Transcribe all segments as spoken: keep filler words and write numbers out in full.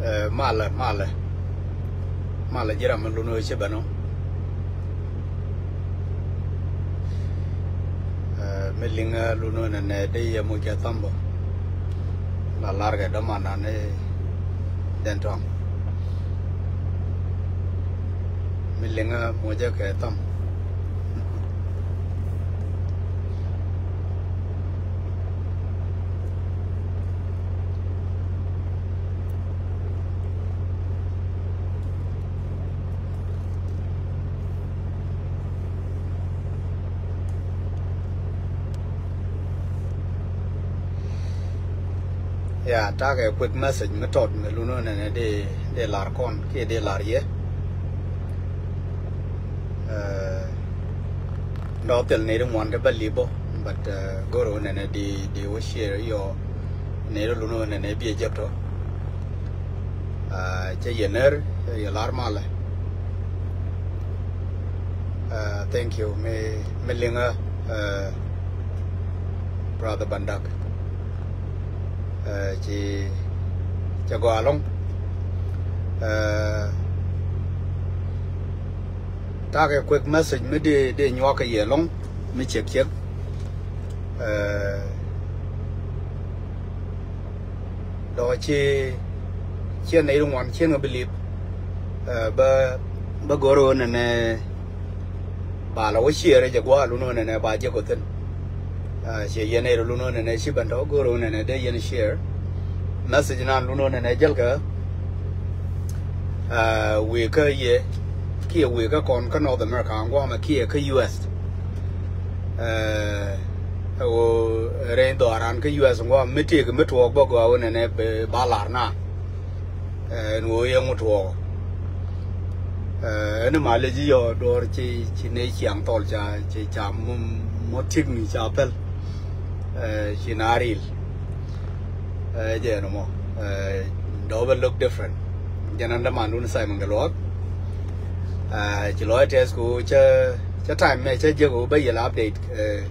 Ɛ, malɛ, malɛ. Malɛ ji̱ ram mi lun ɣöö ci ben ɔ. Ɛ, mi liŋä lun ɣöö nɛnɛ dee yɛ muc kɛ thambä. La lar kɛ dämanan i̱ Dɛn Tɔŋ. Mi liŋä mucä kɛ tham. Ya, takɛ quick message mi tɔt mi lun ɣöö nɛnɛ di, di lar kɔn kiɛ di lar yɛ. Ɛ, dɔ̱ thil nɛy ti ŋuan ti bä lip bä, but, ɛ, go̱r ɣöö nɛnɛ di, di wä share yɔ nɛy ti lun ɣöö nɛnɛ biɛ jek tɔ. Ɛ, cɛ yɛ ner, cɛ yɛ lar malɛ. Ɛ, thank you. Mi, mi liŋä, ɛ, brother Bandak. Ɛ, ci, cɛ gɔaa ɛlɔ̱ŋ. Ɛ, takɛ quick message mi di, di nyuak kɛ yɛ ɛlɔ̱ŋ mi ciek ciek. Ɛ, dɔ̱ ci, ciɛ nɛy ti ŋuan ciɛ ŋä bi lip. Ɛ, bä, bä go̱r ɣöö nɛnɛ ba la wä share jɛ gua̱a̱ lun ɣöö nɛnɛ ba jek ɔ thi̱n. Ɛ, ciɛ yɛn nɛy ti lun ɣöö nɛnɛ ci ben tɔ go̱r ɣöö nɛnɛ dee yɛn share. Message nan lun ɣöö nɛnɛ jäl kɛ, ɛ, wëë kä yɛ kiɛ wëë kä kɔn kä North America ŋuamɛ kiɛ kä U S. Ɛ, ɣöö rɛy dhɔaaran kä U S ŋuamɛ mi tëëk mi tuɔɔk bä gɔaa ɣöö nɛnɛ ba lar na. Ɛ, ɛn ɣöö yɛ ŋut tuɔɔk. Ɛ, ɛn malɛ ji̱ yɔ duɔ̱ɔ̱r ci, ci nɛy ciaŋ thɔl ca, ci ca mɔ, mɔ ti̱kni ca päl. Ɛ, ci na ril. Ɛ, jɛ ɛn mɔ. Ɛ, dɔ̱ bä look different. Jɛn an dämandun Simon kɛ luɔk. Ɛ, ci lɔc tɛth ku cä, cä time mɛ cä jek ku bä yɛl update, ɛ,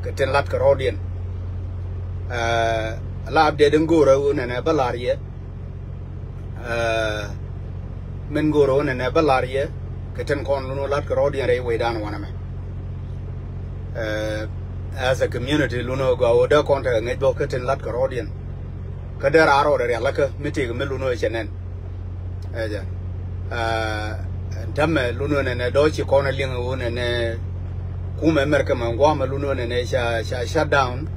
kɛ tin lat kɛ rɔɔdiɛn. Ɛ, la update in go̱o̱rä ɣöö nɛnɛ bä lar yɛ. Ɛ, min go̱o̱rä ɣöö nɛnɛ bä lar yɛ kɛ tin kɔn lun ɣöö lat kɛ rɔɔdiɛn rɛy wecdan wanɛ mɛ. Ɛ, as a community lun ɣöö gɔaa ɣöö dee kɔn tekɛ ŋäc bä kä tin lat kɛ rɔɔdiɛn. Kä dee raar rɔɔdɛ rialikä mi tëëk mi lun ɣöö cɛ nɛn. Ɛ jɛ. Ɛ, tämɛ lun ɣöö nɛnɛ dɔ̱ ci kɔn a liŋ ɣöö nɛnɛ kumɛ America mɛ ŋuamɛ lun ɣöö nɛnɛ ca, ca shut down.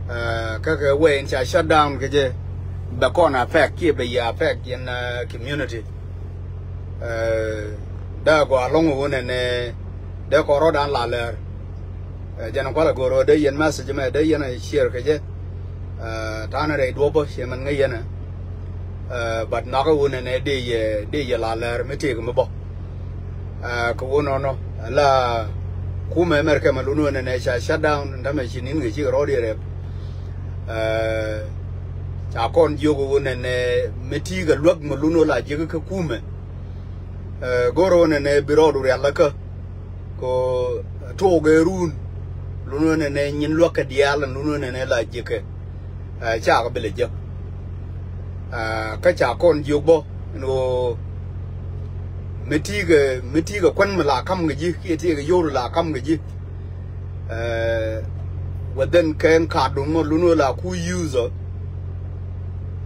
Ɛ, kä kɛ wee in ca shut down kɛ jɛ bɛ kɔn affect kiɛ bɛ yɛ affect yɛn, ɛ, community. Ɛ, dee gɔaa ɛlɔ̱ŋ ɣöö nɛnɛ dee kɔn rɔ̱dan la lɛr. Ɛ, jɛn kualɛ go̱o̱r ɣöö dee yɛn message mɛ dee yɛn a share kɛ jɛ. Ɛ, ta̱a̱nɛ rɛy duɔ̱pä ciɛ mɛn ŋäc yɛn ɛ. Ɛ, but nhɔakä ɣöö nɛnɛ dee yɛ, dee yɛ la lɛr mi tëëk mi bä. Ɛ, kɛ ɣöö nɔnɔ la kumɛ America mɛ lun ɣöö nɛnɛ ca shut down tämɛ ci ni̱n kɛ cikɛ rɔɔdiɛn rɛp. Ɛ, ca kɔn jiök ɣöö nɛnɛ mi ti̱i̱ kɛ luäk mɛ lun ɣöö la jiäk kä kumɛ. Ɛ, go̱r ɣöö nɛnɛ bi rɔɔdu rialikä. Kɛ ɣöö tuɔɔk ɛ run lun ɣöö nɛnɛ nyin luäk kɛ diaal ɛn lun ɣöö nɛnɛ la jiäkɛ. Ɛ, cakɛ bi lɛ jek. Ɛ, kä ca kɔn jiök bä ɛn ɣöö mi ti̱i̱ kɛ, mi ti̱i̱ kɛ kuän mi la ka̱m kɛ ji̱ kiɛ ti̱i̱ kɛ yio̱w la ka̱m kɛ ji̱. Ɛ, wä dhen kɛ ɛn ka̱a̱tdun mɔ lun ɣöö la ku use ɔ.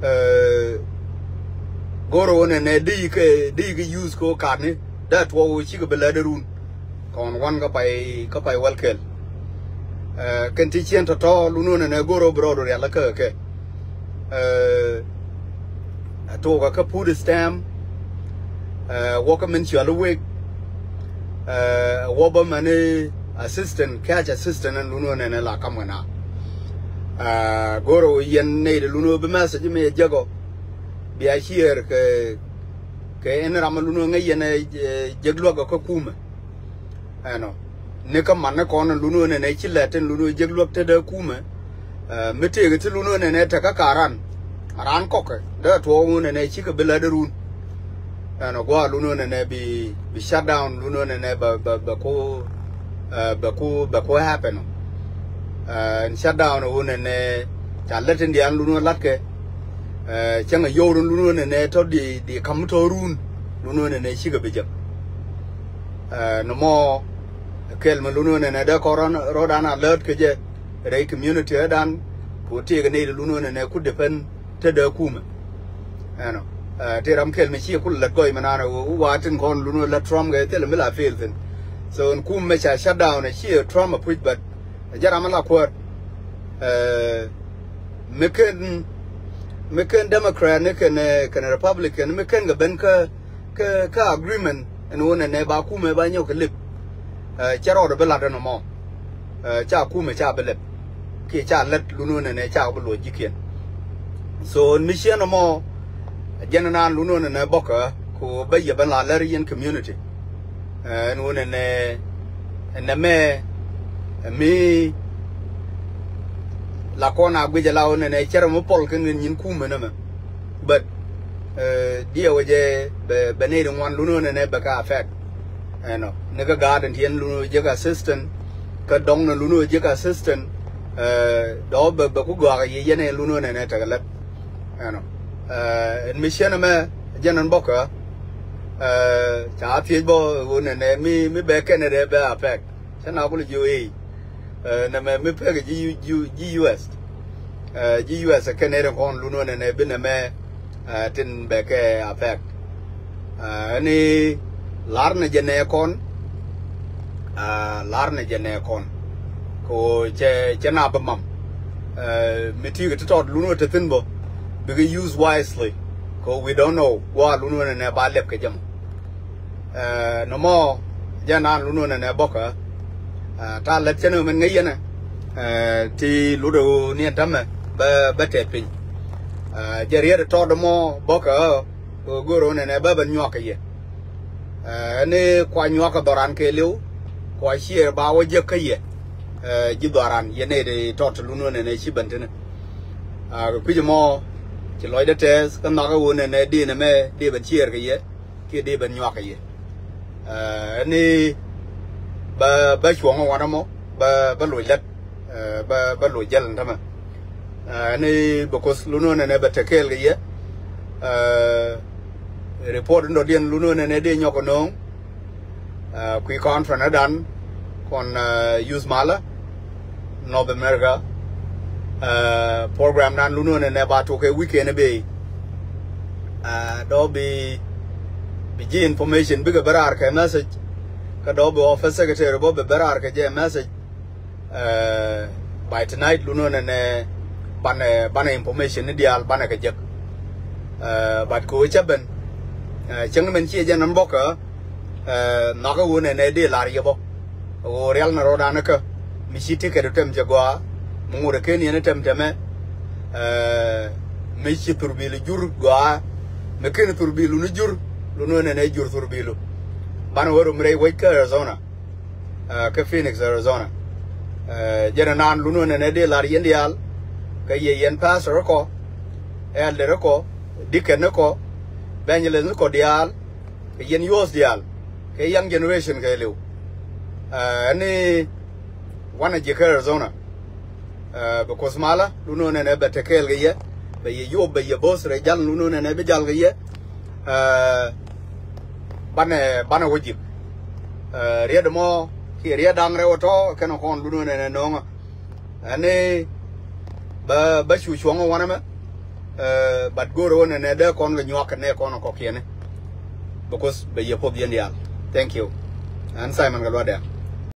Ɛ, go̱r ɣöö nɛnɛ dee kɛ, dee kɛ use kɛ ɣöö ka̱a̱tni dee tuɔɔk ɣöö cikɛ bi lät ɛ run. Kɔn wan kä pay, kä pay wäl kɛl. Ɛ, kɛn ti ciɛn tɔ̱tɔ̱ lun ɣöö nɛnɛ go̱r ɣöö bi rɔɔdu rialikä kɛ. Ɛ, tuɔɔkä kä food stamp. Ɛ, wä kä min cɔal i̱ wek. Ɛ, wä bä mɛn i̱ assistant, cash assistant ɛn lun ɣöö nɛnɛ la ka̱m kɛ na. Ɛ, go̱r ɣöö yɛn nɛy ti lun ɣöö bi message mi jek ɔ. Bia share kɛ, kɛ ɛn ram mi lun ɣöö ŋäc yɛn ɛ, ɛ, jek luäk kä kumɛ. Ɛnɔ. Ni kä man ni kɔn lun ɣöö nɛnɛ ci lɛt tin lun ɣöö jek luäk te dee kumɛ. Ɛ, mi tëëk ti lun ɣöö nɛnɛ tekä ka̱a̱t ran. Ran kɔkɛ dee tuɔɔk ɣöö nɛnɛ cikɛ bi lät ɛ run. Ɛnɔ gua̱a̱ lun ɣöö nɛnɛ bi, bi shut down lun ɣöö nɛnɛ bɛ, bɛ, bɛ ku, ɛ, bɛ ku, bɛ ku happen ɔ. Ɛ, ɛn shut down ɣöö nɛnɛ ca lät tin diaal lun ɣöö la̱tkɛ. Cäŋ a yio̱w run lun wen ɛnɛ tɔ̱ di di ka̱m tɔ̱ run lun wen ɛnɛ cikɛ bi jek. Nɔmɔ kɛl mi lun wen ɛnɛ dee kɔn rɔ̱dan a lät kɛ jɛ rɛy community ɛ dan. Ku tëëk ɛ nɛy di lun wen ɛnɛ ku depend te dee kumɛ. Ɛnɔ ti ram kɛl mi ciɛ kul lät gɔy mi naan ɛ wa tin kɔn lun wen lät Trump kɛ thil mi la fail thin. So in kum mɛ ca shut down ɛ ciɛ Trump a puc, but jɛ ram mi la kuäär. Mi ken mi ken Democrat ni ken ken Republican mi ken kɛ ben kä kä kä agreement ɛn wun ɛnɛ ba kumɛ ba nyɔk kɛ lip. Cɛ rɔɔdɛ bi lat ɛn mɔ ca kumɛ ca bi lip kiɛ ca lät lun wun ɛnɛ ca bi luɔc jikiɛn. So mi ciɛn mɔ jɛn naan lun wun ɛnɛ bɔkä ku bä yɛ ben la lär yɛn community. Ɛn wun ɛnɛ ɛnɛ mɛ mi la kɔn a guic ala wun ɛnɛ cɛrɛ mi pɔl kɛn kɛn nyin kumɛ nɛmɛ. But diɛ wä jɛ bɛ bɛ nɛy di ŋuan lun wun ɛnɛ bɛ kä affect. Ɛnɔ ni kä gaat in tiɛn lun wun jɛ kä assistant kä dɔŋ ni lun wun jɛ kä assistant. Dɔɔ bɛ bɛ ku gɔakɛ yɛ yɛn ɛ lun wun ɛnɛ tekɛ lät. Ɛnɔ ɛn mi ciɛn ɛmɛ jɛn ɛn bɔkä. Ca thiec bɔ wun ɛnɛ mi mi bɛ kɛn ɛ dee bɛ affect. Cä na kul jiö ëë nɛmɛ mi pek ji̱ US. Ji̱ US kɛn ëë kɔn lun wun ɛnɛ bi nɛmɛ tin bɛ kɛ affect. Ɛni lar ni jɛ nɛ kɔn lar ni jɛ nɛ kɔn ko cɛ cɛ na bi mam. Mi ti kɛ ti tɔt lun wun te thin bɔ bikɛ use wisely ko we don't know wa lun wun ɛnɛ ba lɛp kɛ jɛ mɔ. Nɔmɔ jɛ naan lun wun ɛnɛ bɔkä. Ta lät cɛn ɛ mɛn ŋäc yɛn ɛ ti lutdɛ ɣöö niɛn tämɛ bä bä tɛth piny. Jɛ riet tɔt mɔ bɔkä ɣöö go̱r wun ɛnɛ bä ben nyuak kɛ yɛ. Ɛni kua nyuak kɛ dhɔran kɛɛliw kua ciɛɛr ba wä jek kä yɛ. Ji̱ dhɔran yɛ nɛy di tɔt lun wun ɛnɛ ci ben tini. Kɛ kui̱c mɔ ci lɔcdä tɛth kä nhɔakä wun ɛnɛ di nɛmɛ di ben ciɛɛr kɛ yɛ kiɛ di ben nyuak kɛ yɛ. Ɛni bä bä cuɔ̱ŋ wanɛ mɔ bä bä loc lät. Bä bä loc jäl tämɛ. Ɛni because lun wun ɛnɛ bɛ te kɛɛl kɛ yɛ. Report in dɔ̱diɛn lun wun ɛnɛ di nyɔk kɛ no̱o̱ŋ. Kui̱ conference dan kɔn use malä North America. Program dan lun wun ɛnɛ ba tok kɛ weekend bee. Dɔɔ bi bi ji̱ information bikɛ bä raar kɛ message. Kä dɔɔ bi office secretary bɔ bi bä raar kɛ jɛ message. By tonight lun wun ɛnɛ banɛ banɛ information ni diaal banɛ kɛ jek. But kɛ wee cä ben cäŋ mɛn ciɛ jɛ nɔn bɔkä. Nhɔakä wun ɛnɛ di lar yɛ bɔ ɣöö rial ni rɔɔdan kä mi ci ticket tem cɛ gɔaa mi ŋut ɛ ken yɛn tem temɛ. Mi ci thurbilu jur gɔaa mi ken thurbilu ni jur lun wun ɛnɛ jur thurbilu. Banɛ wä rom rɛy wec kä Arizona. Kä Phoenix Arizona. Jɛn ɛ naan lun wun ɛnɛ di lar yɛn diaal kä yɛ yɛn pastor kɔ elder kɔ deacon kɔ evangelist kɔ diaal kɛ yɛn youth diaal kɛ young generation kɛɛliw. Ɛni wanɛ ji̱ kä Arizona. Because malä lun wun ɛnɛ bɛ te kɛɛl kɛ yɛ bɛ yɛ yop bɛ yɛ bo̱th rɛy jal lun wun ɛnɛ bi jal kɛ yɛ. Banɛ banɛ wä ji̱k. Riet mɔ kiɛ riet da̱ŋ rɛw tɔ kɛn kɔn lun wun ɛnɛ no̱o̱ŋä. Ɛni bä bä cu cuɔ̱ŋ wanɛ mɛ. But go̱o̱r wun ɛnɛ dee kɔn kɛ nyuak kɛ nɛ kɔn kɔkiɛni. Because bɛ yɛ poth yɛn diaal. Thank you. Ɛn Simon kɛ luat dɛ̈.